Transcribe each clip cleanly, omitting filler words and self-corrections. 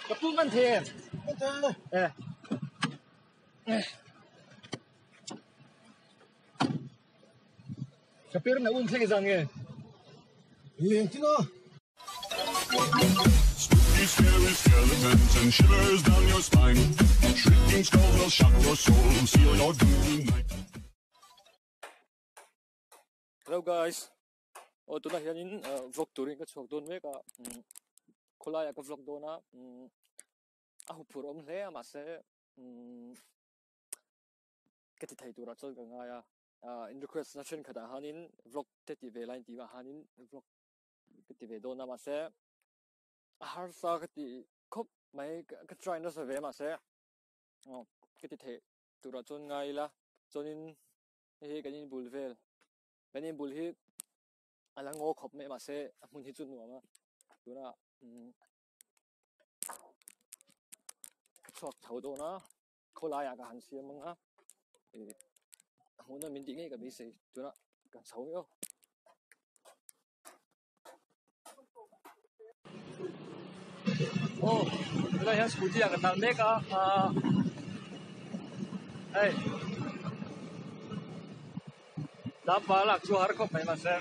Ka pu man thei em? Eh. Ka pir na um thleng zan nge? Lengtina. Spooky, scary skeletons and shivers down your spine. Shrieking skulls will shock your soul, seal your doom tonight. Hello guys. Aw tunah hianin vlog turin ka chhuak dawn mek a khawlaiah ka vlog dawn a a huphurh awm hle a mahse ka ti thei turah chuan ka ngai a in request na thenkhatah hianin vlog te ti ve lai tih ah hianin vlog ka ti ve dawn a mahse a harsa ka ti khawp mai ka try nasa ve mahse aw ka ti thei turah chuan ngai ila chuanin hei hi kan inbul vel. Kan inbul hi a la ngaw khawp mai mahse a hmun hi chu nuam a tunah umm ka chhuak tho dawn a khawlaiah ka han siam ang a ih a hmuhnawm min tih ngei ka beisei tunah ka chho miau. Aw tunah hian scooty ah ka tlan mek a ahh hei tlangval lak chu a har khawp mai mahse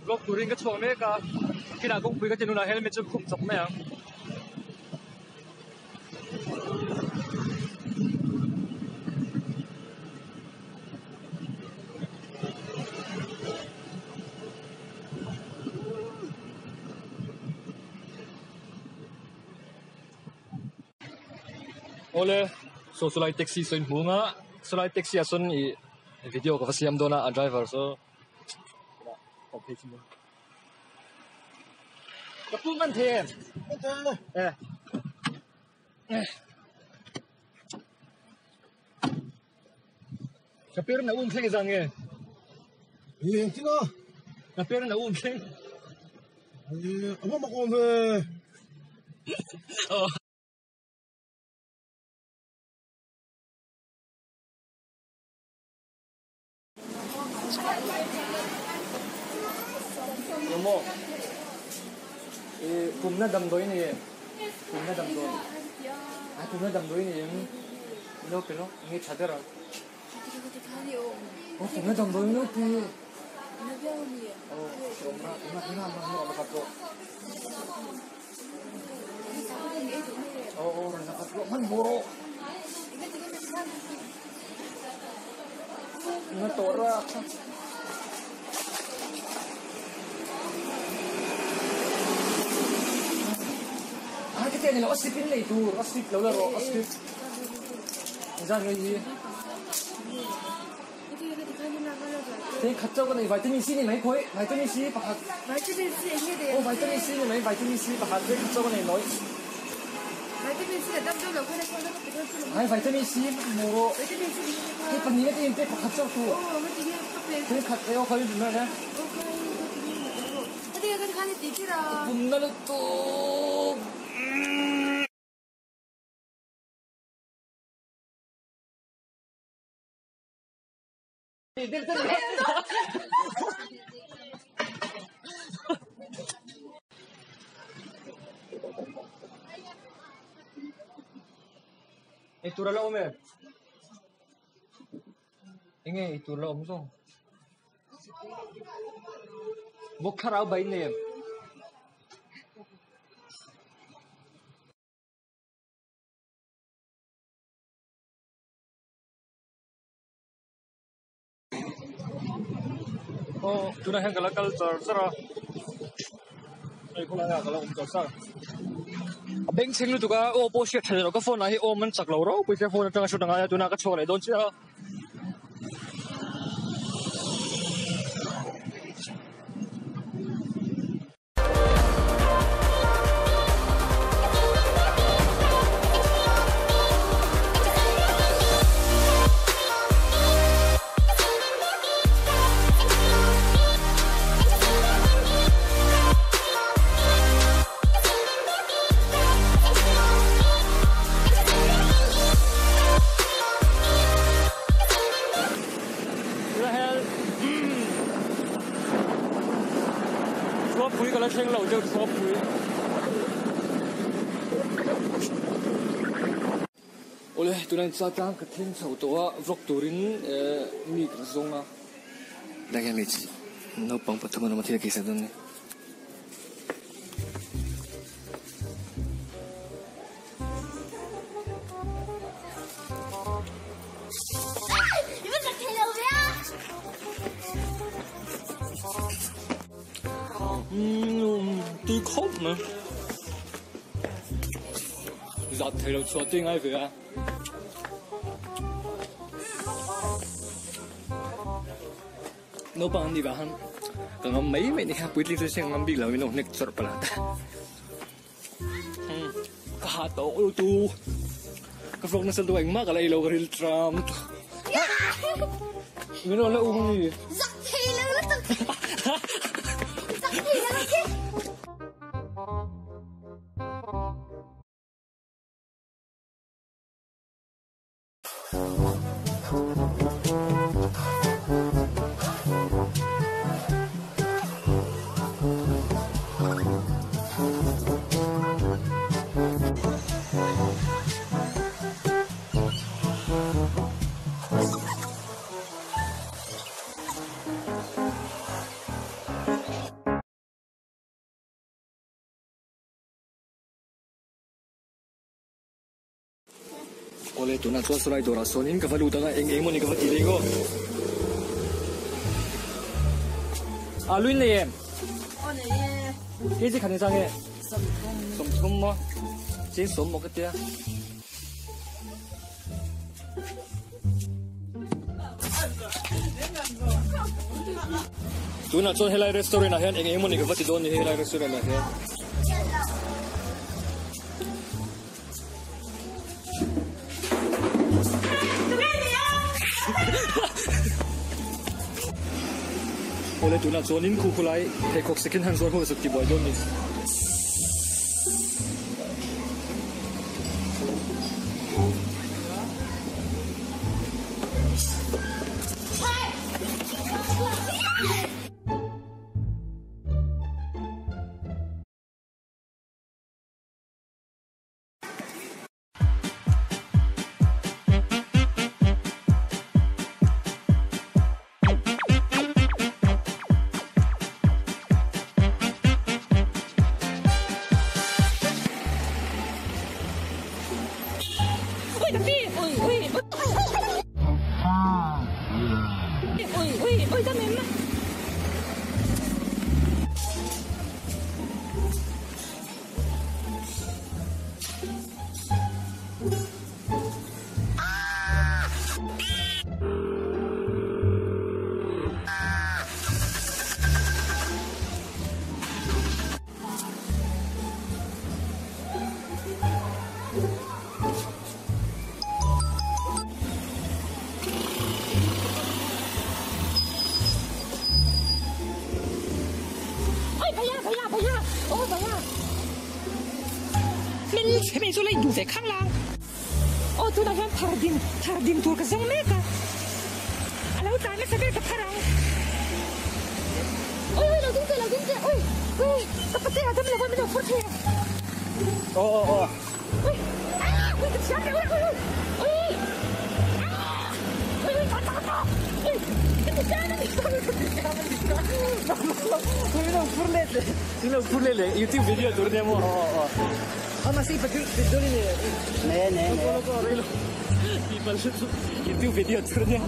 vlog turin ka chhuak mek a kinah kawngpui ka ti nunah helmet chu khum chawp mai ang. Awle saw chulai taxi saw in hmu ang a chulai taxi ah sawn ih video ka va siam dawn a a driver saw ka pu hman thei em eh. Ka per na um thleng zan nge? Lengtina. Ka per na um thleng. Ava mak awm ve. Momo. I pumna damdawi ni em? Pumna damdawi. Ai pumna damdawi ni em? Ilo pe lo, nge tha ber ang. Oh, pumna damdawi no pe. Oh, pumna pumna pumna pumna pakhat pawh. Oh, oh, rawn la khat pawh hmanhmawh rawh. Na tawh rak a ka tiang lo a sip in nei tur a sip lo la rawh a sip zan ngai hi te khat chauh ka nei vitamin C ni mai khawi vitamin C pakhat vitamin C eng nge aw vitamin C ni mai vitamin C pakhat te khat chauh ka nei nawi vitamin C a dam deuh lo khan a sawn a ka pe dawn chu Hai vitamin C hmu rawh. Vitamin C Hei pahnih a tin te pakhat chauh tu. Thil khat ei aw khawi in hmel e. Pum na lutuk. Eitur a la awm em? Enge eitur la awm zawng? Vawk thlarau bai nei em? Aw tunah hian ka la kal char char a hei khawlai ah ka la awm char char a bengchheng lutuk a aw pawh hriat theih loh ka phone ah hi awm an chak lo ropui sia phone atanga shoot a ngai a tunah ka chhuak leh dawn chiah a. Awle tunah hian cha tlang ka thleng chho tawh a vlog turin eh mi ka zawng a. Lai hian hmeichhe naupang pathum an awm a thil a keisa dawn a ni. Umm tui khawp mai. Zat thei lo chhuah tui ngai ve a. Naupang an nih vang khan ka ngam mai mai ni kha puitling chu hriat ngam bik lo in hnek chawrh palh a. Ka ha tawh lo tu ka vlog nasa lutuk engmah ka la ei lo ka ril tram min rawn la um ami. Zak thei lo lutuk. Zak thei lo lutuk. Awle tunah chuan saw lai dawrah sawnin ka va lut ang a eng eng mawni ka va tih leh ngawt. Alu in nei em? Aw nei e. Kg khat ni chang e? 30. 30 maw? Cheng sawm maw ka tia. Tunah chuan helai restaurant ah hian eng eng mawni ka va ti dawn ni helai restaurant ah hian. Awle tunah chuanin khu khulai pheikhawk second hand zuar ho zuk ti buai dawn ni. YouTube video tur nia maw a mahse i patil dawn i nei ne ne ne YouTube video tur nia.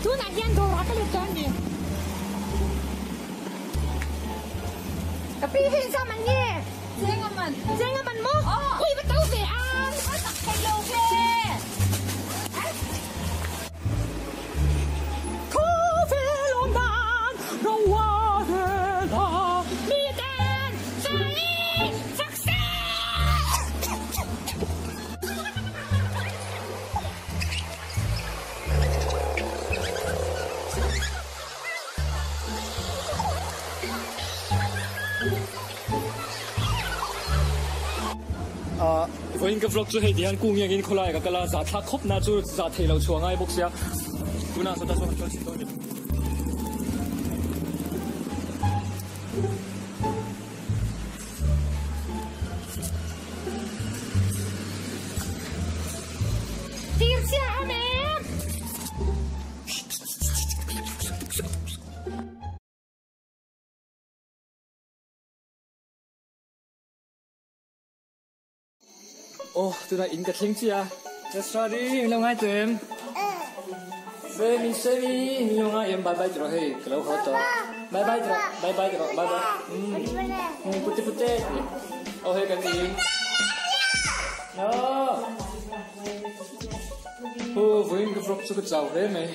Tunah hian dawrah ka lut dawn ni. Ka pi hi inzam an nge? Cheng a man. Cheng a man maw? Aw. Ui va to ve a. A tak thei lo ve. Khawvel awm dan ro a rel a, miten chai fak se. Vawiin ka vlog chu hei tihian kung iangin khawlai ka kal a, zah thlak khawp na chu zah theih loh chhuah ngai bawk sia. Tunah sawtah chuan kan kal chhin dawn a ni. Tir chiah a mem! Aw tunah in ka thleng chiah a. Sorry min lo ngai tawh em? Semi Semi min lo ngai em bye bye ti rawh hei ka lo haw tawh. Bye bye ti rawh bye bye ti rawh bye bye. Um pute pute ti. Aw hei kan in. Aw. Hu vawiin ka vlog chu ka chau hle mai.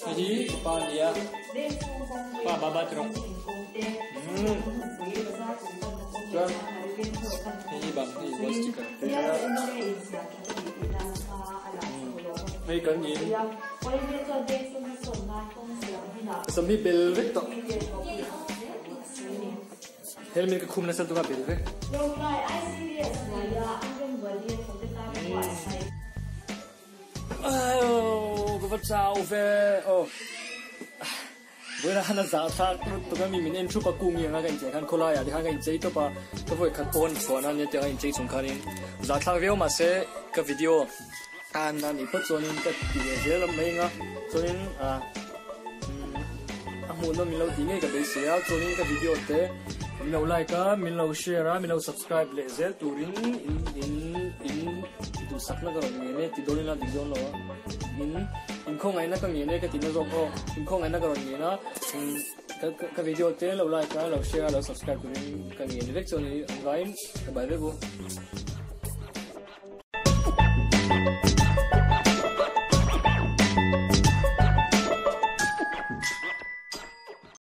Hei hi ka pa a nia. Pa bye bye ti rawh. Um. Chuan hei hi bang hei wall sticker te a hei kan in sam hi bel vek tawh helmet ka khum nasa tuk a bel vek. Aw ka va chau ve aw. Vawiin han a zah thlak lut tuk a mi min en thup a kung iang a ka inchei khan khawlai ah te khan ka inchei tawp a ka vawi khat pawn chhuah nan nia tiang a inchei chung khanin zah thlak viau mahse ka video an a nih phawt chuanin ka ti ve zel a mai anga chuanin ah a hmuhnawm min lo tih ngei ka beisei a chuanin ka video te min lo like a min lo share a min lo subscribe leh zel turin in in in duhsakna ka rawn ngen e ti dawn ila dik dawn lo a in Inkhawngaihna ka ngen e ka tihna zawk aw. Inkhawngaihna ka rawn ngen a, ka video te lo like a, lo share a, lo subscribe turin ka ngen vek chu a ni. An vaiin ka bai vek u.